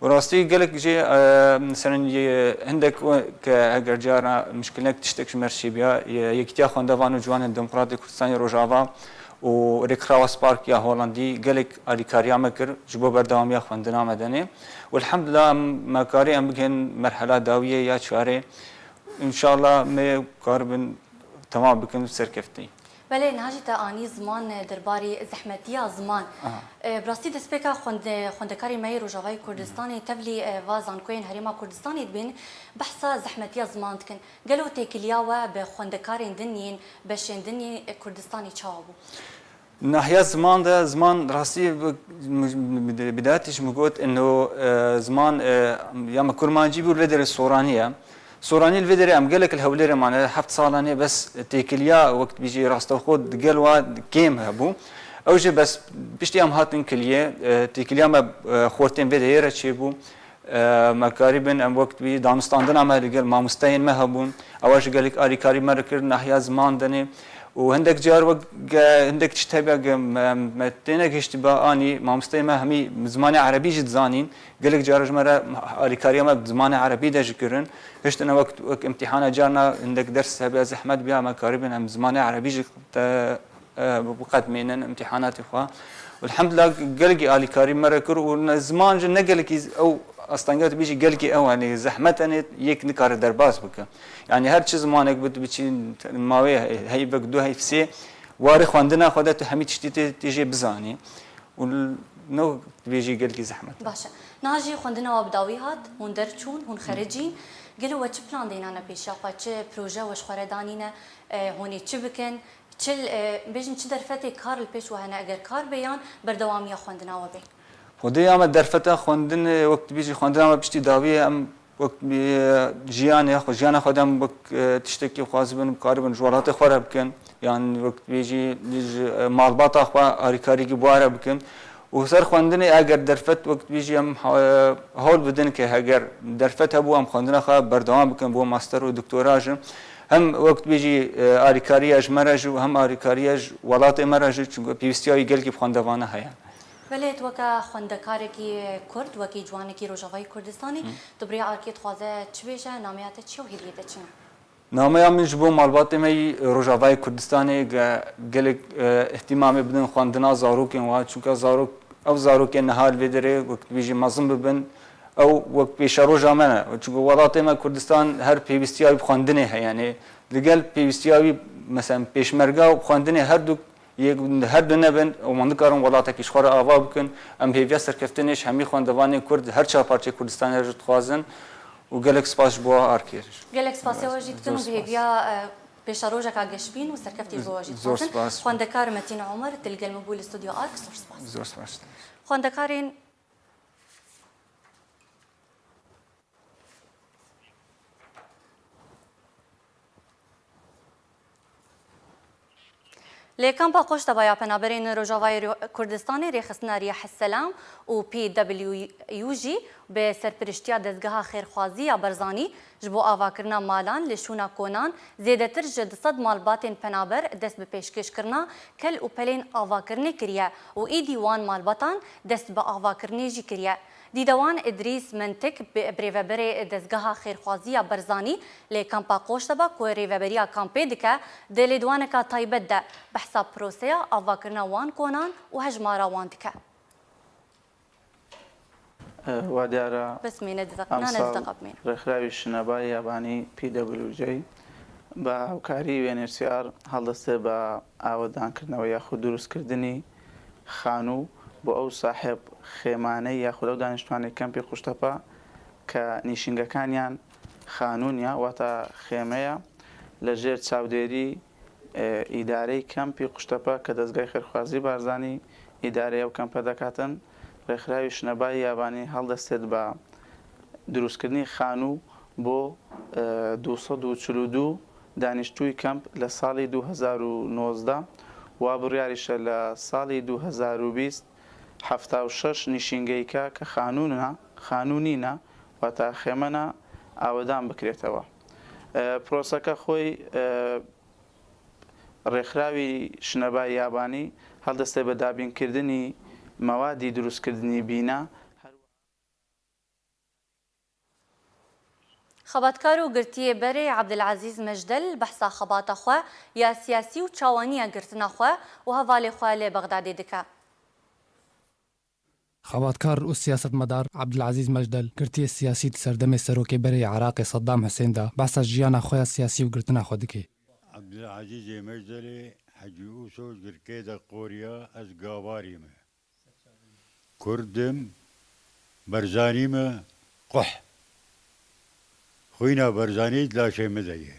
Û rastî gelek jî, e, meselen, yê hindek we-, ke eger cara mişkilnek tiştek ji me re çêbiya, yê Yekîtiya Xwendevan û Ciwanên Demokratê Kurdistanê Rojava û Rêkxirawa Spark ya Holandî gelek alîkariya me kir ji bo berdewamiya xwendina me denê. Û elhamdulillah em, me karî em bigihên merhela dawiyê ya çarê. Înşallah me karibin temam bikin û serkeftî. Belê, niha jî te anî ziman, e, derbarî zehmetiya ziman. Aha. E, bi rastî destpêka xwende-, xwendekarê me yê Rojavayê Kurdistanê tevlî, e, va zankoyên Herêma Kurdistanê dibên behsa zehmetiya ziman dikin. Gelo têkiliya we bi xwendekarên din yên beşên din yên Kurdistanê çawa bû? Nahiya ziman de, ziman rastî bi, bi, bi, bidayetî ji min got, ino, e, ziman, e, ya me kurmancî bû, lê derê soranî ye. Soranî li vê derê em gelek li Hewlêrê mane, heft salan e, bes têkiliya wek dibêjî rastewxo di gel wa kêm hebû. Ew jî bes piştî em hatin kiliyê, e, têkiliya me, e, xortên vê derê re çêbû. E, me karîbin em wek wî danûstandina me li gel mamosteyên me hebûn. Ew jî gelek alîkarî me re kir, nahiya ziman denê. Û hindek car wek ge-, hindek tişt hebe ge me, me têne gihiştiba anî mamosteyê me hemî zimanê erebî jî dizanîn. Gelek car ji me re alîkariya me bi zimanê erebî de jî kirin. Hiştine wek, wek imtîhana carna hindek ders hebe zehmet biya me karîbin em zimanê erebî jî te e, biqedmînin imtîhanatê xwe. Elhamdulillah gelkî alîkarî me re kir û ne, ziman jî ne gelkî z-, ew astengiyat bî jî gelkî ew, yanî zehmet, yanî yek nikare derbas bike. Yanî her çi zimanek bi tu biçî mawê he-, heyvek du heyv sê warê xwendina xwe de tu hemî tiştî tê, tê jê bizanî. Û l-, ne dibêjî gelkî zehmet e. Baş e. Niha jî xwendina we bi dawî hat, hûn derçûn, hûn xerecîn. Gelo we çi plan dênane pêşiya xwe, çi proje we ji xwe re danîne, e, hûn ê çi bikin? Çi, e, bêjin çi derfetê kar li pêş we hene, eger kar be yan berdewamiya xwendina we bê? Xwedê ya me derfeta xwendin, e, wek dibêjî xwendina me piştî dawî ye, em wek, e, jiyanê xwe, jiyana xwe de em wek, e, tiştekî xwazibin, bikaribin ji welatê xwe re bikin, yan wek dibêjî ji, e, malbata xwe alîkarîkî bi wan re bikin. Û ser xwendinê eger derfet wek dibêjî em ha-, hewl bidin ke heger derfet hebû em xwendina xwe berdewam bikin bo master û doktora jî. Hem wek dibêjî, e, alîkariya ji me re jî û hem alîkariya ji welatê me re jî, çunku pêwîstiya wî gelkî bi xwendevana heye. Belê, tu weke xwendekarekî kurd, wekî ciwanekî Rojavayê Kurdistanê, Hı. tu bi rêya arkê dixwaze çi bêje, nameya te çi ye û hêviyê te çi ne? Nameya min ji bo malbatê me yî Rojavayê Kurdistanê ge-, gelek, e, îhtîmamê bidin xwendina zarokên wan, çunka zarok, ew zarokên niha li vê derê wek dibêjî mezin bibin, ew wek pêşeroja me ne. Çunku welatê me Kurdistan her pêwîstiya wî bi xwendinê heye. Yanî li gel pêwîstiya wî, mesela pêşmerga û xwendinê her du yek, her du nebin, û hûn dikarin welatekî ji xwe re ava bikin. Em hêviya serkeftinê ji hemî xwendevanên Kurd her çar parçeyê Kurdistanê re jî dixwazin û gelek spas ji bo arkê re jî. Gelek spasiya we jî dikin û Zor bi spas. hêviya, e, pêşerojeka geşbîn û serkeftî ji bo we jî Zor dixwazin. spas. Xwendekar Metîn Omer, tu li gel min bû li Stûdyo Ark, zor spas. Zor spas. Xwendekarên Li Kampa Qoşteba ya Penaberên Rojavayê Ro-, Kurdistanê Rêxistina Riyah Selam û P W U jî bi serpiriştiya Dezgeha Xêrxwazî ya Barzanî ji bo avakirina malan li şûna konan zêdetir ji du sed malbatên penaber dest bi pêşkêşkirina kel û pelên avakirinê kiriye û êdî wan malbatan dest bi avakirinê jî kiriye. Dîdewan Îdrîs Mentik, bi-, birêveberê Dezgeha Xêrxwazî ya Barzanî li Kampa Qoşteba ku rêveberiya kampê dike, di lêdwaneka taybet de behsa proseya avakirina wan konan û hejmara wan dike. Wa diyar e, Bes mîne dideq-, nane dideqa bimîne. Rêkxirawi Şinebay Yabanî P W J bi hawkarî U N H C R hildeste bi awidankirina we ya xwe dirûstkirinî xanû bo ew sahib xêmanê ya xwe ew daniştvanê kempê Quştepe ke nîşîngekaniyan xanûn ya, wata xême ya, li jêr çavdêrî, e, îdareyê kempê Quştepe ke Dezgehê Xêrxwazî Barzanî îdareyê ew kempe dekatin. Rêkxirawî Şinebay Yabanî hildeste dibe dirûstkirinî xanû bo, e, du sed û çil û du daniştûyî kemp li salê du hezar û nozdeh, wa biryarî şe li salê du hezar û bîst hefta û şeş nîşîngeyîka ke xanûn e, xanûnî ne, wata xême ne, awidan bikirêtewe. E, proseka xwe, e, Rêkxirawî Şinebay Yabanî hildeste bi dabînkirinî mewadî dirûstkirinî bîne. Xebatkar û girtiyê berê Ebdilezîz Mejdel behsa xebata xwe ya siyasî û çawaniya girtina xwe û hevalê xwe li Bexdadê dike. Xebatkar û siyasetmedar Ebdilezîz Mejdel, girtiyê siyasî di serdemê serokê berê yê Iraqê Seddam Husên de behsa jiyana xwe ya siyasî û girtina xwe dike. Ebdilezîzê Mejdelê Hecî Ûso ji girkê de qoriya, ez Gavarî me. Kurd im, Barzanî me, quh. Xwîna Barzanî di laşê min de ye.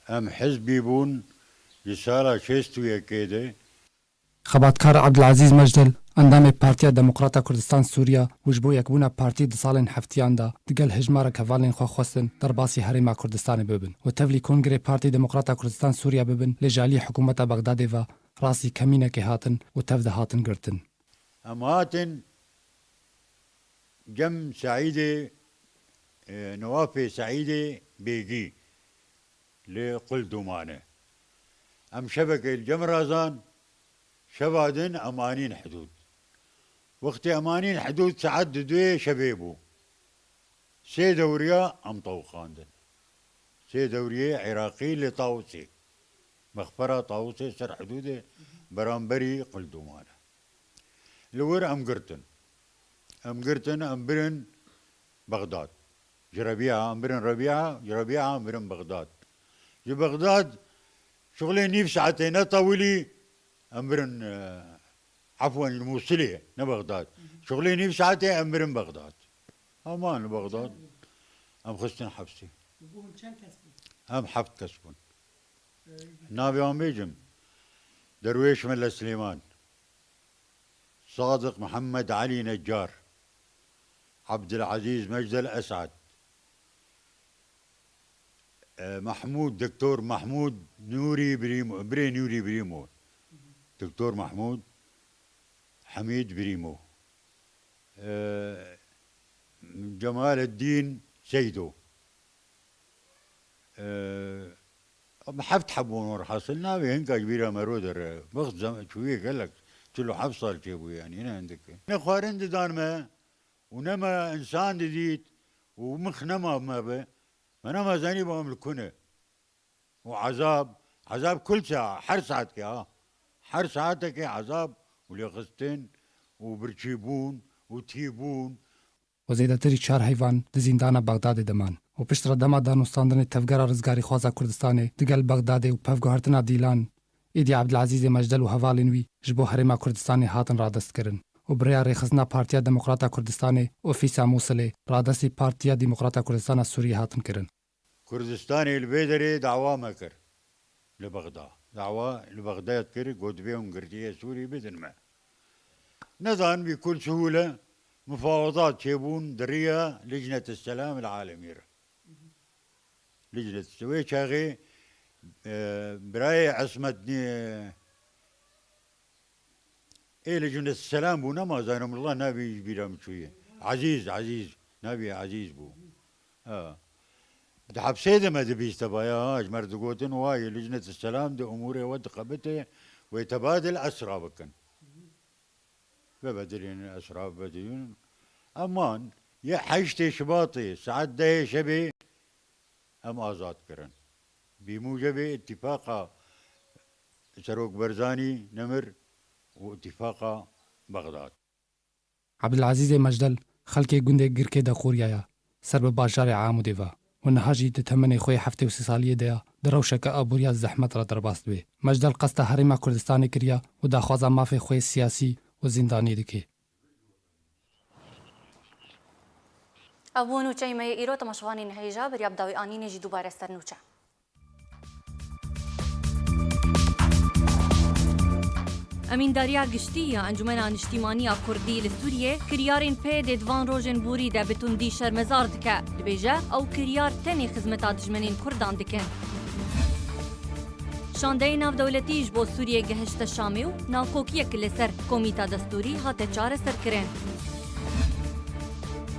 Em hizbî bûn, ji sala şêst û yekê de. Xebatkar Ebdilezîz Mecdel, endamê Partiya Demokrata Kurdistan Sûriya û ji bo yekbûna partî di salên heftiyan de digel hejmarek hevalên xwe xwestin derbasî Herêma Kurdistanê bibin û tevlî Kongrê Partî Demokrata Kurdistan Sûriya bibin, lê ji alî hikûmeta Bexdadê ve rastî kemînekê hatin û tev de hatin girtin. Em hatin cem Seîdê, e, Newafê Seîdê Bêgî li Quldûmanê. Em şevekê li cem razan, şeva din em anîn hidûd. Wextê em anîn hidûd saet di duyê şevê bû. Sê dewriya em tewqandin. Sê dewriyê Iraqî li Tawusê. Mexfera Tawusê ser hidûdê beramberî Quldûman e. Li wir em girtin. Em girtin, em birin Bexdad. Ji Rebîa em birin Rebîa, ji Rebîa em birin Bexdad. Ji Bexdad şixulê nîv saetê ne tewilî em birin, e, efwen li Mûsilê, ne Bexdad. Şixulê nîv saetê em birin Bexdad. Heman li Bexdad em xistin hepsê. Bi bo hûn çend kes bûn? Em heft kes bûn. Ee, Navê wan bêjim. Derwêş Mele Silêman. Sadiq Mihemed Elî Necar. Ebdilezîz Mecdel Esad. E, Mehmûd, Doktor Mehmûd Nûrî Birîmo, birê Nûrî Birîmo. Doktor Mehmûd Hemîd Birîmo. E, Cemaleddîn Seydo. E, em heft heb bûn, werhasil navê hinka ji bîra me ro dere. Wext zem-, çûyê gelek, çil û heft sal çêbûye, yanî ne hindik e. Ne xwarin didan me û ne me însan didît û mix nema me bi, me nema zanî bû em li ku ne. Û ezab, ezab kul saet, her saetkê ha. Her saetekê ezab û lêxistin û birçîbûn û tîbûn. Û zêdetirî çar heyvan di zîndana Bexdadê de man û piştre dema danûstandinê tevgera rizgarîxwaza Kurdistanê digel Bexdadê û pevguhertina dîlan, êdî Ebdilezîzê Mecdel û hevalên wî ji bo Herêma Kurdistanê hatin radestkirin û bi rêya rêxistina Partiya Demokrata Kurdistanê ofîsa Mûsilê radestî Partiya Demokrata Kurdistana Sûriyê hatin kirin. Kurdistanê li vê derê dawa me kir li Bexda. Dawa li Bexdayê kir, got, divê hûn girtiyê Sûrî bidin me. Nedan bi kul suhûle mufawedat çêbûn di riya Licnet Selam el Alemî re. Licnet wê çaxê, e, birayê Esmet ni-, Ê li Cunêt Selam bû, nema zanim, Allah navê ji bîra min çûye. Ezîz, Ezîz. Navê Ezîz bû. Ha. Di hepsê de me dibîste baya, ha, ji me re digotin, wayê li Cunêt Selam di umûrê we dixebite, wê tebadil esra bikin. Ve bedilên esra bedilîn. Eman, yê heştê Şibatê, saet dehê şevê, em azad kirin. Bi mûcebê îtîfaqa Serok Berzanî Nemir û îtîfaqa Bexdad. Ebdilezîzê Mecdel xelkê gundê Girkê de Qoriyaya, ser bi bajarê Amûdê ve û niha jî di temenê xwe yê heftê û sê saliyê de ya, di rewşeke aboriya zehmet re derbas dibe. Mecdel qesta Herêma Kurdistanê kiriya û daxwaza mafê xwe yê siyasî û zîndanî dike. Ev bû nûçeyê me yê îro, temaşevanên hêja, beriya bi dawî anînê jî dubare ser nûçe. Emîndariya Giştî ya Encûmena Niştîmanî ya Kurdî li Sûriyê kiryarên pê dê di van rojên borî de bi tundî şermezar dike. Dibêje, ew kiryar tenê xizmeta dijminên Kurdan dikin. Şandeyê navdewletî ji bo Sûriyê gehişte Şamê û nakokiyek li ser komîta destûrî hate çareserkirin.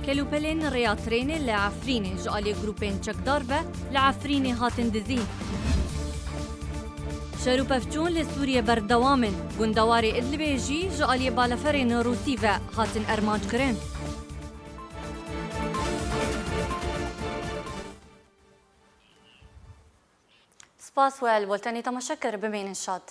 Kelûpelên rêya trênê li Efrînê ji aliyê grûpên çekdar ve li Efrînê hatin dizîn. Şer û pevçûn li Sûriyê berdewam in. Gundewarê Idlibê jî ji aliyê baleferên Rûsî ve hatin armanckirin. Spas we li boltenê temaşe kir, bimînin şad.